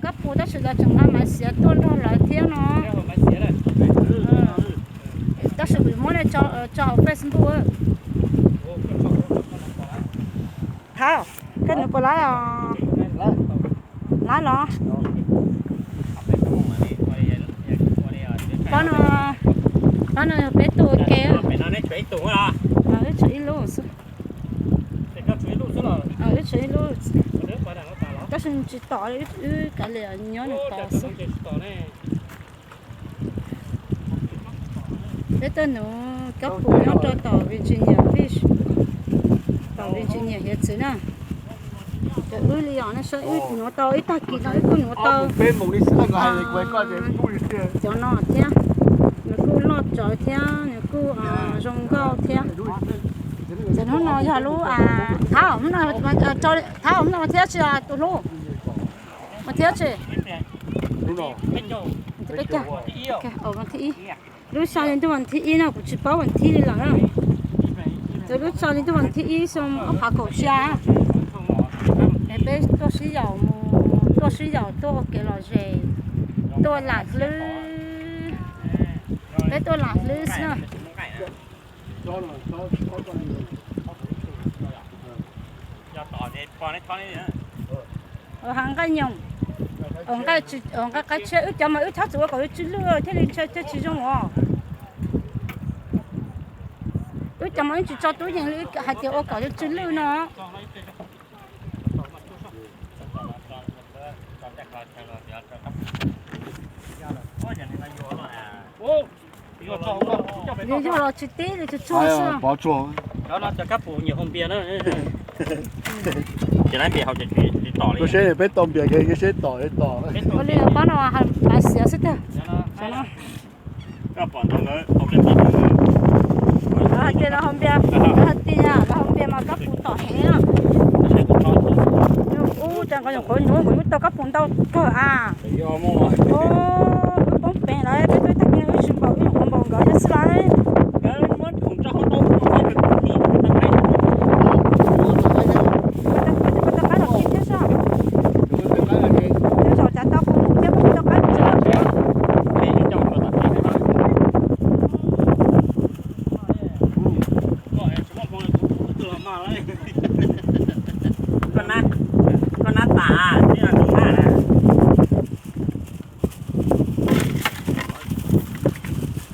Kab Pus tab sis los tseem nqa Maiv Xiav tuaj nrog lawv thiab no. Tab sis kuv muab nej tso hauv Facebook. Thab, koj nws puas laib os? Laib los? Pob no, pob no yog peb tuaj ua ke. Wb tshuav ib lub xwb. Wb tshuav ib lub, tab sis tsis tom, wb kav liam nyob nws tod xwb. Peb tuaj nuv Kab Pus nyob rau tom Virginia Beach, tom Virginia hiav txwv na. Cov wb li os, nej saib, wb nuv tau ib tag kis no wb kuj nuv tau cov no thiab. Nws kuj loj tsawv thiab nws kuj zoo nkauj thiab. Ces hnub no yog lub, Thab, hnub no thiab tsis tus hlub? Mas thiab tsis? Lub so li ntuj vas thib ib no kuv tsis paub vas thib li lawm na. Ces lub so li ntuj vas thib ib xyoo ob phav kaum xya. Es peb tuaj sib yaum mus, tuaj sib yaum tuaj ua kev lom zem, tuaj lam hlwb. Peb tuaj lam hlwb xwb na. Ua ha nqaij nyoos, nqaij qaib tshiab, wb cov mas wb txhob txwm ua kom tsw lwj thiaj li thiaj tsis zoo os. Wb cov mas wb tsis tso tub yees li, hais tias ua kom tsw lwj no. Yog los tsis tib li tsuag tsuag xwb. Koj seb peb tau npias, koj seb tom, seb tom. Ua li pob no Maiv Xiav xwb tiag. Hais tias lawv hau npias, lawv hais tias lawv hau npias mas Kab Pus tom heev. Ub, cas nqos nyuam qhuav nuv kuv yeej tau Kab Pus ntau kawg a. Wb poob peev lawm, peb tuaj tag kis no wb tsis npaum, wb nyuam qhuav npaum nkawd thiab xwb lauj. Tej zaum cas tau kuv thiab kuv tau qab tsev. Koj nab tas, koj nab tas.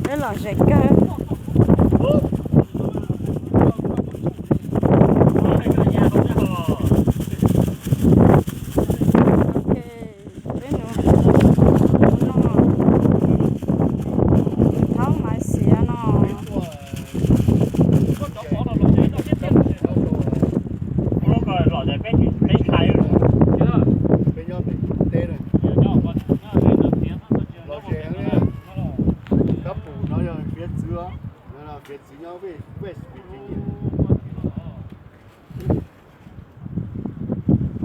Peb lom zem kawg. Peb nuv, nuv no, nws thaub Maiv Xiav no. Kab Pus no yog hiav txwv, hiav txwv nyob West Virginia.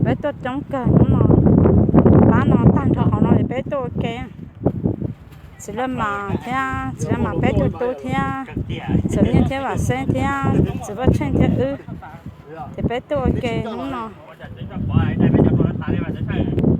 Peb tuaj coob kawg hnub no, pab no tag nrho qhov no es peb tuaj ua ke. Txiv Laj Mas thiab, Txiv Laj Mas peb tug tub thiab, Txiv Nyiaj thiab Vam Xeeb thiab, Txiv Vaj Tsheej thiab wb, ces peb tuaj ua ke hnub no.